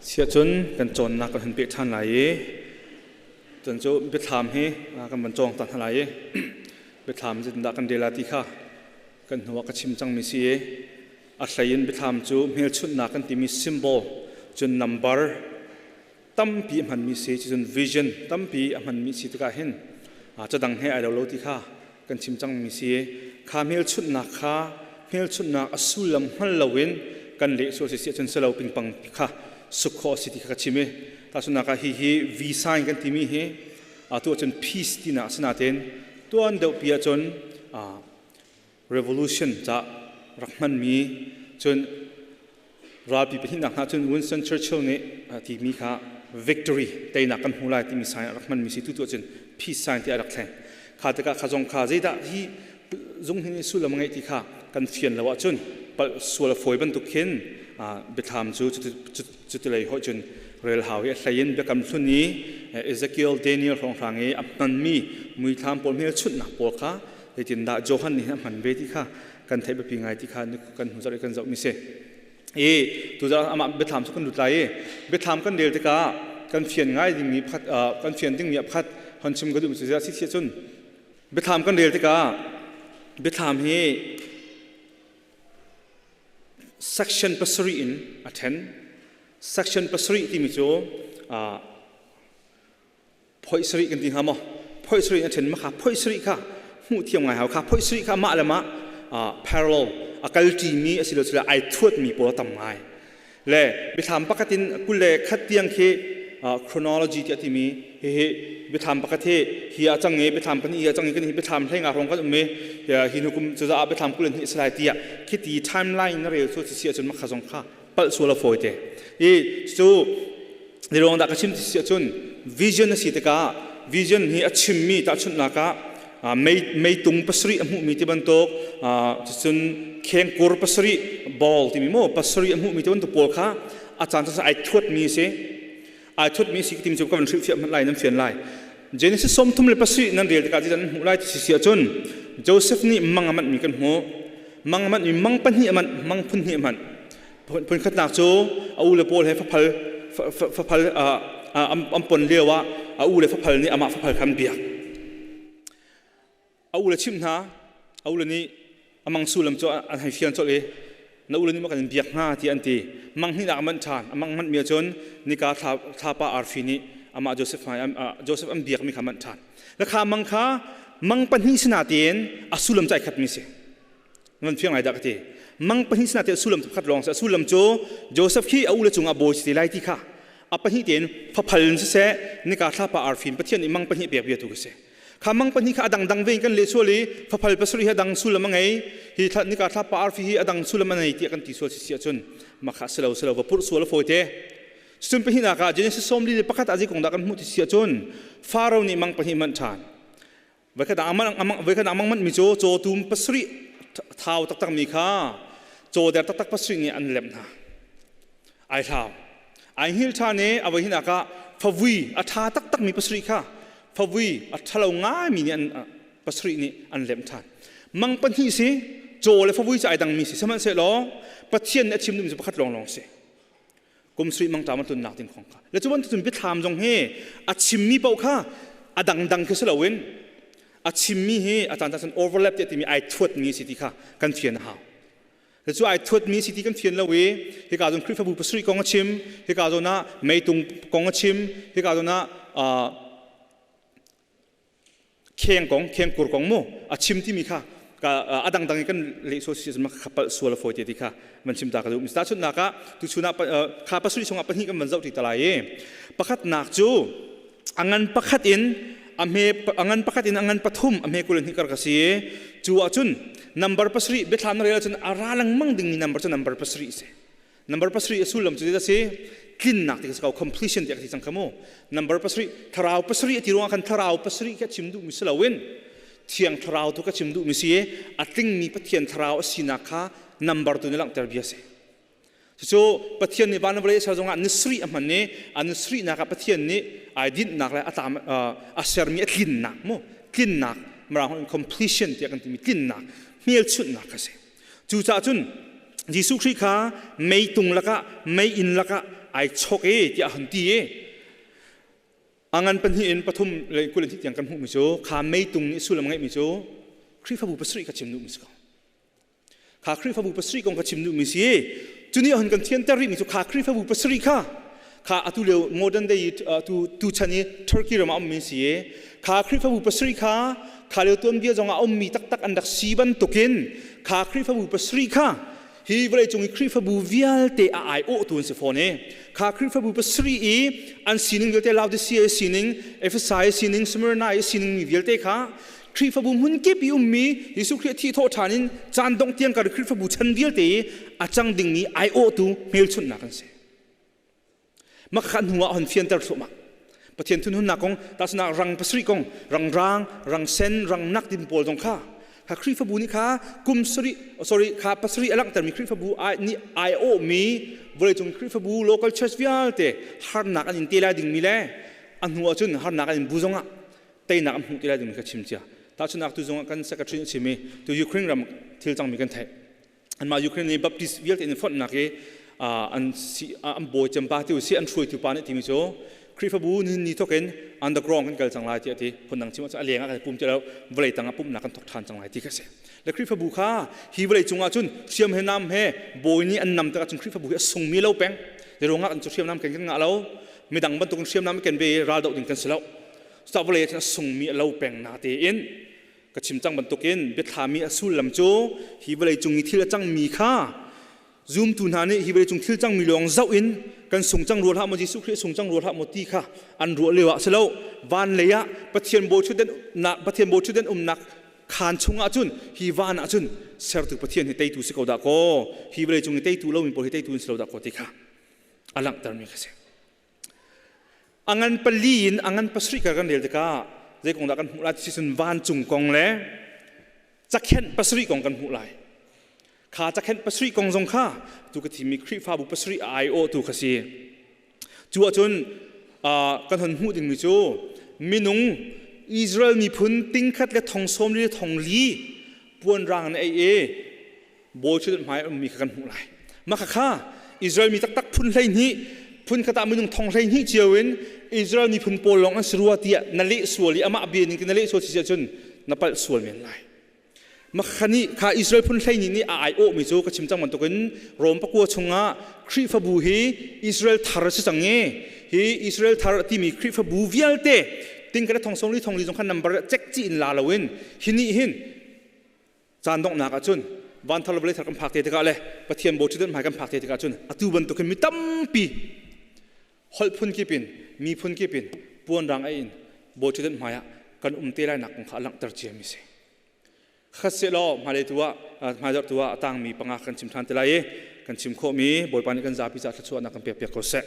Siahcun kan cawnnak kan hun peh ṭhan lai i cun cu biathlam hi kan van cawng ta hna lai i biathlam zeitindah kan rel ti kha kan hnuah ka chim cangmi si i a hlei in biathlam cu hmelchunhnak kan timi symbol, cun number tampi a hmanmi si, cun vision tampi a hmanmi si tikah hin cadang he ai lo lo ti kha kan chim cangmi si. Kha hmelchunhnak kha hmelchunhnak a sullam hngal loin kan leh sual si cun selo pingpang kha suk khawh si ti kha ka chim i tahchunhnak ah hi hi V sign kan timi hi atu ahcun peace tinak asinain tuan deuh pi ahcun revolution ca rak hmanmi, cun ralpi pahnihnak hna cun Winston Churchill nih timi kha victory, teinak kan hmu lai timi sign rak hmanmi si. Tu tu ahcun peace sign ti a rak thleng. Kha tikah kha zong kha zeidah hi zung hin sullam ngeih ti kha kan fian lo ahcun palh sual a fawi bantuk khin biathlam cu cutilei hoi cun rel hau i a hlei in biakam hlun i Ezekiel, Daniel hrawnghrang i a hmanmi muithlam pawl, hmelchunhnak pawl kha zeitindah Johan nih a hman ve ti kha kan theih biapi ngai ti kha kan hnu zarh i kan zohmi si. I tuzarh amah biathlam cu kan lut lai i biathlam kan rel tikah kan fian ngai dingmi pakhat, kan fian dingmi pakhat hon chim ka duh mi cu si si cun biathlam kan rel tikah biathlam hi section 7 in a then. Section 7 timi cu phoi sarih kan ti hnga maw? Phoi sarih in a ṭhen ma kha phoi sarih kha hmuh thiam ngai hau. Kha phoi sarih kha mah le mah parallel a kal ṭimi asilo sila ai thuatmi pawl a tam ngai le biathlam pakhat in 21 tiang khi chronology tiah timi hihi biathlam pakhat hi hi a cang i biathlam pahnih hi a cang i kan hi biathlam 15 hrawng kan um i hi hnu kum cuzaah biathlam 22 a si lai tiah khiti timeline na rel cu si ahcun makha zong kha palh sual a fawi te. I cu ruang dah ka chim ti si ahcun vision a si tikah vision hi a chimmi, tahchunhnak ah meitung 7 a hmuhmi ti bantuk, cun khengkur 7, ball timi maw, 7 a hmuhmi ti bantuk pawl kha a caan caan ai thuatmi si. Ai thuatmi si timi cu ka van hrilhfiah hmanh lai, nan fian lai. Genesis 37 nan rel tikah nan hmuh lai ti si ahcun Joseph nih mang a manhmi kan hmuh. Mang a manhmi, mang pahnih a manh, mang phun hnih a manh. Phun khatnak cu a u le pawl he faphal faphal an pon lio ah a u le faphal nih amah faphal kha an biak. A u le chimh hna, a u le nih a mang sullam cu an hei fian colh i na u le nih maw kan in biak hnga tiah an ti. Mang hnihnak a manh ṭhan. A mang manhmi ahcun nika, thlapa, arfi nih amah Joseph hmai Joseph an biakmi kha manh ṭhan. Na kha mang kha mang pahnih sinatein a sullam cu ai khatmi si. Nan fiang lai dah ka ti. Mang pahnih sinatein a sullam cu pakhat lawng si. A sullam cu Joseph khi a u le cungah bawi si te lai ti kha a pahnih tein faphal in siseh, nika, thlapa, arfi in Pathian nih mang pahnih pek bia tu ka si. Kha mang pahnih kha a dangdang ve in kan leh sual i faphal 7 hi a dang sullam a ngei, hi nika, thlapa, arfi hi a dang sullam a ngei tiah kan ti sual si si ahcun makha si lo si lo va purh sual a fawi te. Cun pahnihnak ah Genesis 41 ah zei kong dah kan hmuh ti si ahcun Faro nih mang pahnih manh ṭhan. Voikhat ah voikhat ah mang manhmi cu cawtum 7 thau taktakmi kha caw der taktak 7 nih an lemh hna. Ai hlau. Ai hngil ṭhan i a voihnihnak ah favui a ṭha taktakmi 7 kha favui a ṭhalo ngaimi nih an 7 nih an lemh ṭhan. Mang pahnih si, caw le favui cu ai dangmi si. Sihmanhsehlaw Pathian nih a chim duhmi cu pakhat lawnglawng si. Kum sui mangṭam a tlunnak ding kong kha le cu bantuk cun biathlam zong hi a chimmi paoh kha a dangdang khi si loin a chimmi hi a caan caan overlap tiah timi ai thuatmi si ti kha kan fian a hau. Le cu ai thuatmi si ti kan fian lo i hika zawn Khrihfabu 7 kong a chim, hika zawn ah meitung kong a chim, hika zawn ah kheng kong, khengkur kong mu a chim timi kha a dangdang in kan leh sual si ma kha palh sual a fawi te ti kha van chim ta ka duh. Tahchunhnak ah tuchun ah kha 7 chungah pahnih kan van zoh ti ta lai i pakhatnak cu a ngan pakhat in a hme, a ngan pakhat in a ngan pathum, a hme 22 kar ka si. Cu ahcun number 7 biathlam na rel ahcun a ra lengmang dingmi number cu number 7 si. Number 7 a sullam cu a si tlinnak ti ka si ko, completion tiah ka ti cang kha mu. Number 7, thlarau 7 a ti ruangah khan thlarau 7 khi a chim duhmi si loin thiang thlarau tu ka chim duhmi si i a tlingmi Pathian thlarau a sinak kha number tu nih langhter bia si. Cucu Pathian nih van le vawlei a ser zongah ni sarih a hman i a ni sarihnak ah Pathian nih ai dinhnak le a tlam a sermi a tlinnak mu, tlinnak, mirang in completion tiah kan timi tlinnak, hmelchunhnak kha si. Cucaah cun Jesuh Khrih kha meitung lakah, meiinn lakah Ai chok e tiah han ti e. A ngan pahnih in pathum le 22 tiang kan hmuhmi cu kha meitung nih sullam ngeihmi cu Khrihfabu pasarih kha chim duhmi si ko. Kha Khrihfabu pasarih kong kha chim duhmi si. Cu nih hun kan thianter rihmi cu kha Khrihfabu pasarih kha kha atu lio modern day tu tu chan i Turkey ram ah ummi si i kha Khrihfabu pasarih kha kha lio tuanbia zong ah ummi taktak an rak si bantukin kha Khrihfabu pasarih kha hi vawleicung i Khrihfabu vialte a aiawhtu an si fawn i kha Khrihfabu pasarih i an sining vialte, Laodicea sining, Ephesus sining, Smyrna i sining mi vialte kha Khrihfabu hmun kip i ummi Jesuh Khrih thi thawh ṭhan in caan dongh tiang kar Khrihfabu chan vialte i a cang dingmi aiawhtu hmelchunhnak an si. Makha hnu ah hon fianter thluahmah. Pathian thunhunnak kong, tahchunak rang pasarih kong, rang rang, rang sen, rang nak din pawl zong kha kha Khrihfabu nih kha kum sarih, sorry, kha pasarih a langhtermi Khrihfabu ai nih ai awhmi vawleicung Khrihfabu local church vialte harnak an in te lai dingmi le a hnu ahcun harnak an in bu zongah teinak an hmuh ti lai dingmi kha chim cia. Tahchunhnak tu zongah kan secretary nih a chim i tu Ukraine ram thil cangmi kan theih. Anmah Ukraine nih Baptist vialte in fonhnak i an si an bawi cem pa ti si an hruaitu pa nih timi cu Khrihfabu nihin ni thawk in underground kan kal cang lai tiah ti. Phundang chim ahcun a leng ah kan pum ti lo, vawlei tang ah pumhnak kan thawk ṭhan cang lai ti kha si. Le Khrihfabu kha hi vawlei cungah cun hriam he nam he bawi nih an nam tikah cun Khrihfabu hi a sungmi lo peng. Ruangah kan cu hriamnam kan kan ngah lo, midang bantukin hriamnam ken ve i ral doh ding kan si lo. Cucaah vawlei ah cun a sungmi a lo peng na tein ka chim cang bantukin biathlami a sullam cu hi vawlei cung i thil a cangmi kha zumtu hna nih hi vawlei cung thil cangmi lawng zoh in kan sung cang rua hlah maw, Jesuh Khrih sung cang rua hlah maw ti kha an ruah lio ah si lo. Van lei ah Pathian bawi ṭhutdan nak, Pathian bawi ṭhutdan umnak khaan chungah cun, hi van ah cun sertu Pathian hi teitu si ko dah kaw, hi vawlei cung i teitu lomi pawl hi teitu in si lo dah kaw ti kha a langhtermi kha si. A ngan pali in a ngan pasarih kha kan rel tikah zei kong dah kan hmuh lai ti cun vancung kong le cakhenh pasarih kong kan hmuh lai. Kha cakhenh pasarih kong zong kha tu ka thimi Khrihfabu pasarih a aiawhtu kha si. Cu ahcun kan hon hmuh dingmi cu minung Israel miphun tingkhat le thong sawm li le thong li puan rang in ei i bawi ṭhutdan hmai a ummi kha kan hmuh lai. Mah kha Israel mi taktak phun 12, phun khat ah minung thong 12 cio in Israel miphun pawl lawng an si rua tiah na leh sual i amah bia ning na leh sual si ahcun na palh sual men lai. Mah nih kha Israel phun 12 nih a aiawhmi cu ka chim cang bantukin Rom pakua chungah Khrihfabu hi Israel thar a si cang i hi Israel thar timi Khrihfabu vialte tingkhat thong sawm li thong li zong kha number cek ci in la loin hi nih hin caan donghnak ahcun van thar le vawlei thar kan phak te tikah le Pathian bawi ṭhutdan hmai kan phak te tikah cun atu bantukin mi tampi holh phun kip in, miphun kip in puan rang ei in bawi ṭhutdan hmai ah kan um te lai nak kong kha a langhter ciami si. Khat sehlaw hmailei tu ah, hmaizarh tu ah a tangmi panga kan chim ṭhan te lai i kan chim khawhmi Bawipa nih kan zapi caah thluachuahnak kan pek piak ko seh.